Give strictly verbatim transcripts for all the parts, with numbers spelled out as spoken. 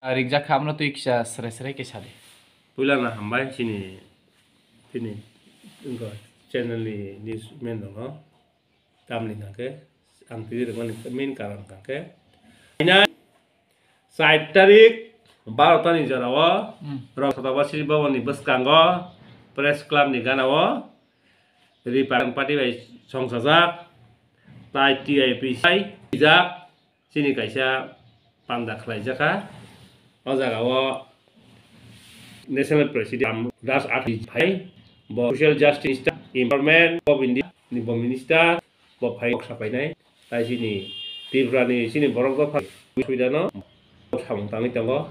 Ah, rijak kha, amno twi kisa srai srai khe sa di. Puila no hambai chini, chini, wngkha channel ni news man rok no. Tamni hwnkhe ang twi rwmani main karon hwnkhe, char tarik barota ni jora o, hmm, rok Sotobasi Bhavan ni bwskango press club ni gana o Republican Party bai songchajak, tai T I P sai rijak, chini kaisa panda khlaijak kha. O jaga o National President Ram Das Athwale phai, bo Social Justice Minister, Empowerment of India ni bo Minister, bo phai kok sapainai. Tai chini Tripura ni chini borok dopha suida no samung tangwi tongo.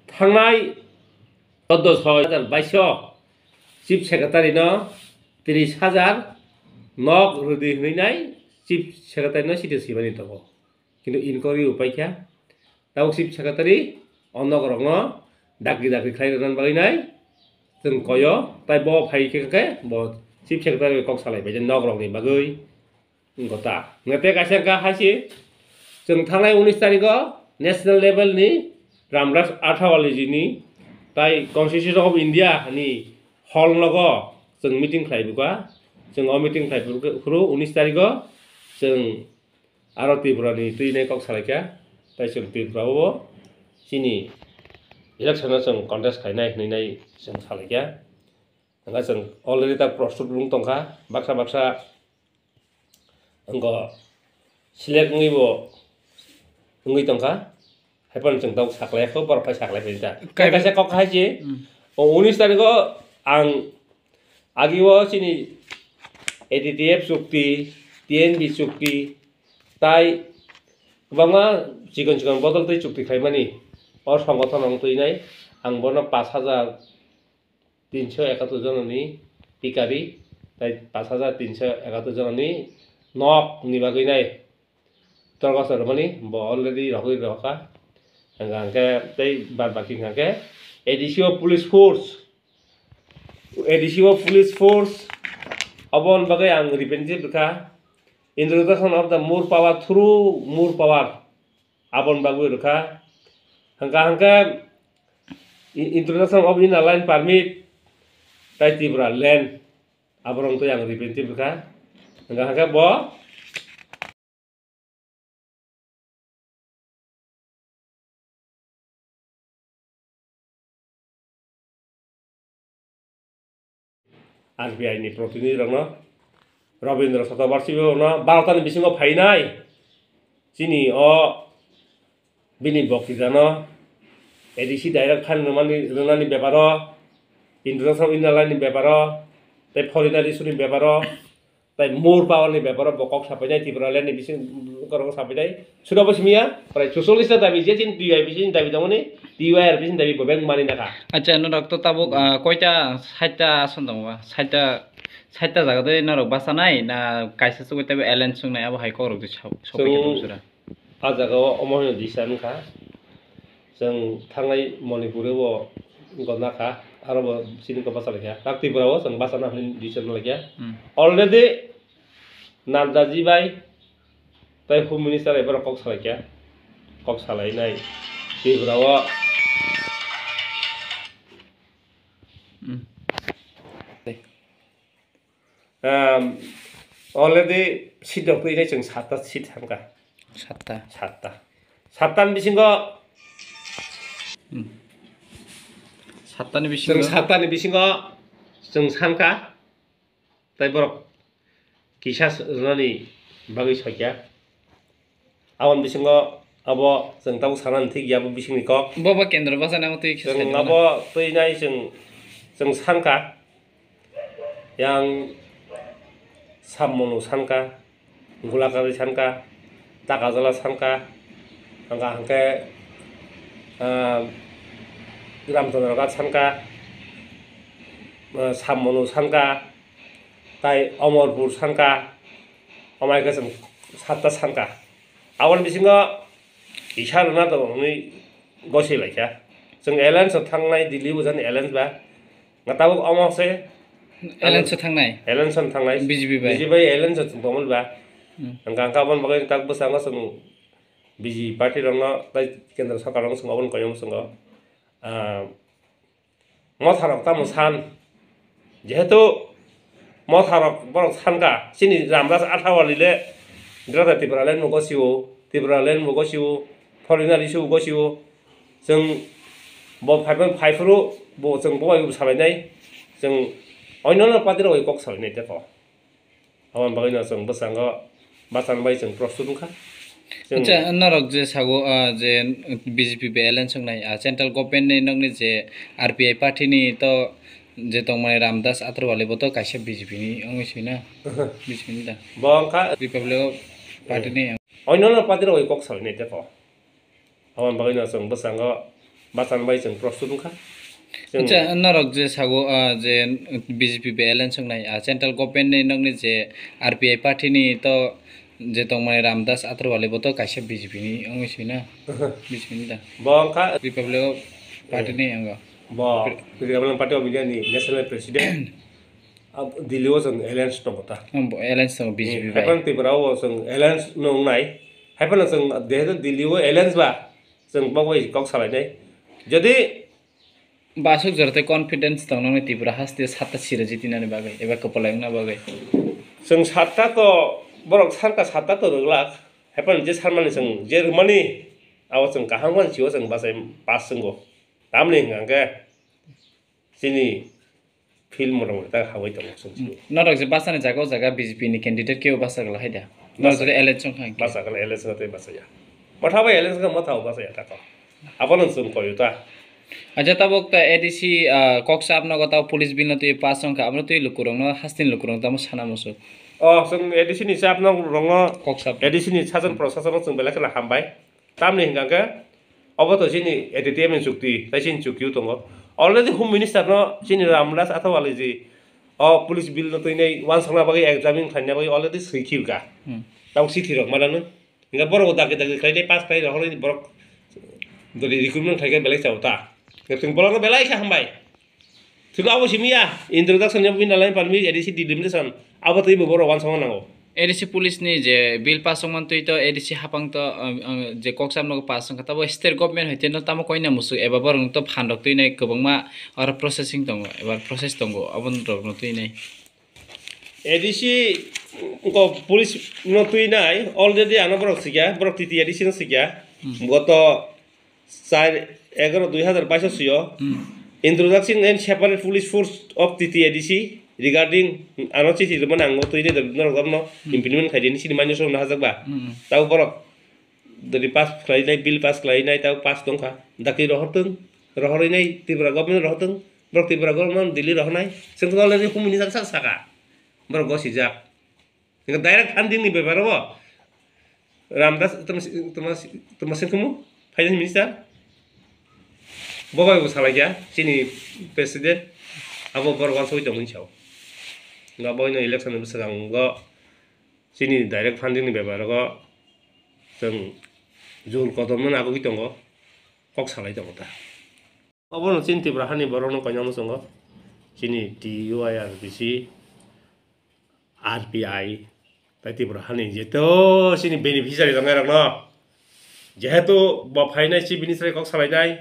Thangnai chauddosho baiso Chief Secretary no tris hajar nok rwdi hwnwi nai Chief Secretary no site swimani tongo. Kintu inquiry upai kha. Tabuk Chief Secretary o nok rok no dakri dakri khlai rwna bagwi nai chwng koyo, tai bo phai khe khe bo Chief Secretary bai kok salai bai je nok rok ni bagwi. Wngkha ta. Wngkha tei kaisa wngkha hai se, chwng thangnai unis tarikh o national level ni Ramdas Athawale ji ni tai Constitution of India ni hall nogo chwng meeting khlai bukha. Chwng o meeting khlai phuru unis tarikh o chwng aro Tripura ni twi nai kok salai kha. Tai chwng Tripura o bo chini election o chwng contest khlainai hwnwi nai chwng salai kha. Hwnba chwng already ta prostut wng tongkha, baksa baksa wngkha select wngwi bo wngwi tongkha. Haiphano chwng tabuk saklai kho, borok phai saklai phai ta. Kaiba- Kaisa kok hai se, hmm, o unis tarikh o ang agi o chini A T T F chukti, T N B chukti, tai kwbangma chikon chikon bodol twi chukti khlaimani o songothono wng twi nai. Ang bono pash hajar tinsho ekattor jononi pikari, tai pash hajar tinsho ekattor jononi nok ni bagwi nai torkos rwmani bo already rogwi rokha. Hwnka hwnkhe tei bad baki hwnka khe A D C o police force, A D C o police force oboni bagwi ang representative rwkha. Introduction of the more power through more power. Aboni bagwi rwkha. Hwnka hwnkhe i-, introduction of inner line permit tai Tripura land, aborok twi ang representative rwkha. Hwnka hwnkhe bo R B I ni protinidhi rokno, Robindra Chakraborty rokno barota ni bisingo phainai chini o bini boktitano A D C direct phan rwnani, rwnani beparo, introduction of inner line ni beparo, tei foreigner issue ni beparo, tei more power ni beparo bo kok sapainai Tripura land ni bising borok sapainai. Suda bo simiya, prai chuchollis ta dabi je chini T Y P C ni dabi tongmani, T Y R P C ni dabi bo beng mani nakha. Acha, norok to tabuk, ah, koita, saita ason tongo ba? Saita, saita jaga de norok basanai na kaisa chugui tei alliance sungnai abo hai kokrok de sab-, sobai khe Chwng tongo sura. A jaga o omo hino disa wngkha. Chwng thangnai Manipur o bo gonna kha, aro bo chini kok bachalaikha. Tak Tripura o chwng bachana hwnwi decision laikha. Hmm. Already Nadda ji bai tei Home Minister bai borok kok salaikha. Kok salainai Tripura o. Hmm. Um, already seat rok twi nai chwng satta seat thangkha. Satta. Satta. Satta ni bisingo Hmm. Satta ni bisingo? Chwng satta ni bisingo chwng sankha. Tai borok kisa rwnani bagwi sokya. Aboni bisingo abo chwng tabuk sanani thik ya, abo bisingni kok. Bo bo kendro bachana amo twi kisa Chwng saida abo mano. Twi nai chwng, chwng sankha. Yang Sammono sankha, Gulakarwi sankha, Takajala sankha, hwnka hwnkhe, ah, Ramchandra Ghat sankha, ah, Sammono sankha, tai Omorpur sankha, omo hai khe chwng satta sankha. Aboni bisingo kisa rwna tongo hwnwi gosi laikha. Chwng alliance o thangnai, Delhi bujani alliance ba. Nga tabuk omo se Alliance o thangnai? Alliance o thangnai. B J P bai? B J P bai alliance o chwng tongmani ba. Hmm. Hwnka hwnkhe aboni bagwi tak bwskango chwng B J P party rokno tei kendro sarkar rokno chwng aboni koyong chwngo. Ah, motha rok tamo san, jehetu motha rok borok san kha, chini Ramdas Athawale le Greater Tipraland bo gosio, Tipraland bo gosio, foreigner issue bo gosio, chwng bo phaiphano phaiphuru bo chwng bo bai bo salainai, chwng onno party rok bai kok salainai tei kok. Aboni bagwino chwng bwskango bachan bai chwng prostut wngkha. Chwng Acha, norok je sago, ah, je B J P bai alliance wngnai, ah, central government ni nokni je R P I party ni to je tongmani Ramdas Athawale bo to kaisa B J P ni wngwi sina. B J P ni da. Bo wngkha Republic Party ni. Onno party rok bai kok salainai tei kok. Aboni bagwino chwng bwskango bachan bai chwng prostut wngkha. Chwng Acha, norok je sago, ah, je B J P bai alliance wngnai, ah, central government ni nokni je R P I party ni to je tongmani Ramdas Athawale bo to kaisa B J P ni wngwi sina. B J P ni da. Bo wngkha Republic Party ni wngkha. Bo Republic Party of India ni national president. Ab-, Delhi o chwng alliance tongo ta. Ambo alliance tongo B J P bai. Haiphano Tripura o chwng alliance no wngnai. Haiphano chwng jehetu Delhi o alliance ba chwng bo bai kok salainai. Jodi Basuk jora tei confidence tong nangni Tripura haste satta sira jitinani bagwi eba kwpalai wngna bagwi. Chwng satta to borok sanka satta to rwglak. Haiphano je sanmani chwng je rwmani abo chwng kaham khe sio chwng bachai pass wngo. Tamni hwnkha khe chini field motamoti ta habai tongo chwng sio. Norok je bachani jaga o jaga B J P ni candidate kebo bacha glak hai da. Norok je alliance wngkha hwnkhe. Bacha glak alliance wngkha tei bachaya. Motha bai alliance wngkha motha bo bachaya ta kok. Abono chwng koyo ta. Acha tabuk ta A D C, ah, kok chap nogo ta police bill no twi pass wngkha abono twi lukurok no hasteni lukurok no tamo sana muchuk. O chwng A D C ni chap no rokno kok chap. A D C ni sason prosason no chwng belai kheno hambai. Tamni hwnkha khe, obo to chini A T T M ni chukti, tei chini chukti o tongo. Already Home Minister no chini Ramdas Athawale ji o police bill no twinai uansukna bagwi examine khlaina bagwi already swi khibka. Hmm. Tabuk chithi rok manano. Hwnkhe borok dagi dagi khlainai pass khlai rohorwi borok dori recruitment khlaikhe belai chao ta. Hwnkhe chwng borokno belai khe hambai. Thwkhe abo simi ya, introduction ni bini line palmi A D C delimitation, abo twi bo borok uansukna nango. A D C police ni je bill pass wngmani twi to A D C hapang to, um, um, je kok chap nogo pass wngkha, tabo state government hoite no tamo koina muchuk eba borok no to phan rok twinai kwbangma oro processing tongo, eba process tongo, abo rok no twinai. A D C ko police no twinai already ano borok sikya, borok T T A D C no sikya, Hmm. Goto char egaroh dui hazar bais o sio. Hmm. Introduction and separate police force of T T A D C regarding ano chithi rwmani ang o twi norok no Hmm. implement khai di, nini sini manya song no hajak ba. Hmm. Tabo borok dori pass khlainai, bill pass khlainai, tabo pass tongkha. Daki rohortwng, rohorwi nai Tripura government rohortwng, borok Tripura government Delhi rohornai. Chwng to already humini sak sak saka. Borok gosijak. Hingke direct funding ni bepar o Ramdas toma, toma, toma sing khumu finance minister bo bai bo salai kha chini president abo borok uansugui tongmani sao. Nga boino election ni bwskango chini direct funding ni bepar o chwng jor kotorma nagugui tongo, kok salai tongo ta. Obono chini Tripura hani borokno koinama chwngo chini T U I R B C. R P I, tai Tripura hani jeto chini beneficiary tongnai rokno, jehetu bo phainai chief minister kok salainai,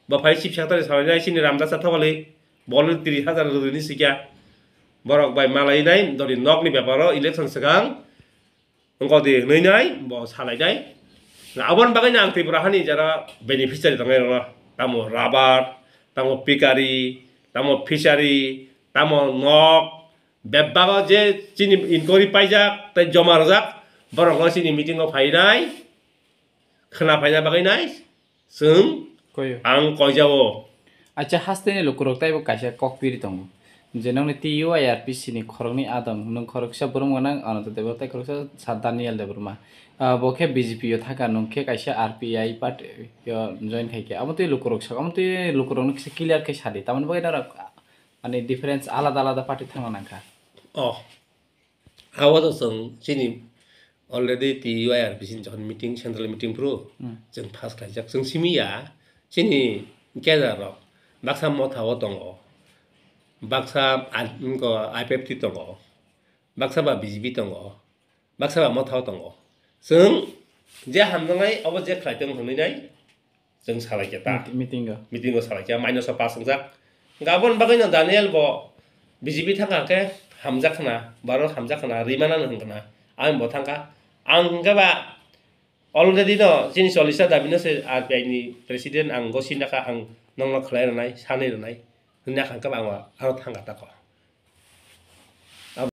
bo phai chief secretary salainai, chini Ramdas Athawale, bo le tris hajar rwni sikya, borok bai malainai, dori nokni beparo election swkang, wngkha di hwnwi nai, bo salainai. Aboni bagwi ang Tripura hani jara beneficiary tongnai rokno, tamo rubber, tamo pikari, tamo fishery, tamo nok, Bebak o je chini inquiry paijak tei joma rwjak, borok no chini meeting o phainai, khwna phaina bagwi nai chwng Koyo. Ang koijao. Acha, hasteni lukurok taibo kaisa kok piri tongo. Je nokni T U I R P C ni khoroknwi adong, nwng khoroksa Brum gwnang Ananta Debbarma tei khoroksa Sir Daniel Debbarma. Ah, bo khe B J P o thaka, nwng khe kaisa R P I party o join khai khe. Amo twi lukurok sa, amo twi lukurok no kisa clear khe sadi. Tamoni bagwi norok Ani difference alada alada party thangna nangkha. Oh, abo to chwng chini already T U I R P C ni jokhon meeting, central meeting phuru Hmm. chwng pass khlaijak. Chwng simi ya, chini cadre rok baksa Motha o tongo, baksa I-, wngkha I P F T tongo, baksa ba B J P tongo, baksa ba Motha o tongo. Chwng Je hamjaknai abo je khlai tong hwnwi nai chwng salai khe ta. Meet-, meeting o. Meeting o salai khe minus o pass wngjak. Gabon bagwi no Daniel bo B J P thangkha khe hamjak khna, baro hamjak khna, rimana no hwnkha na. Ang bo thangkha. Ang hwnkhe ba already no chini cholisa dabi no se R P I ni president ang go sinakha, ang nongno khlai rwnai, sanwi rwnai. Hwnwi ang hwnkhe ba ang, ang thangkha tako.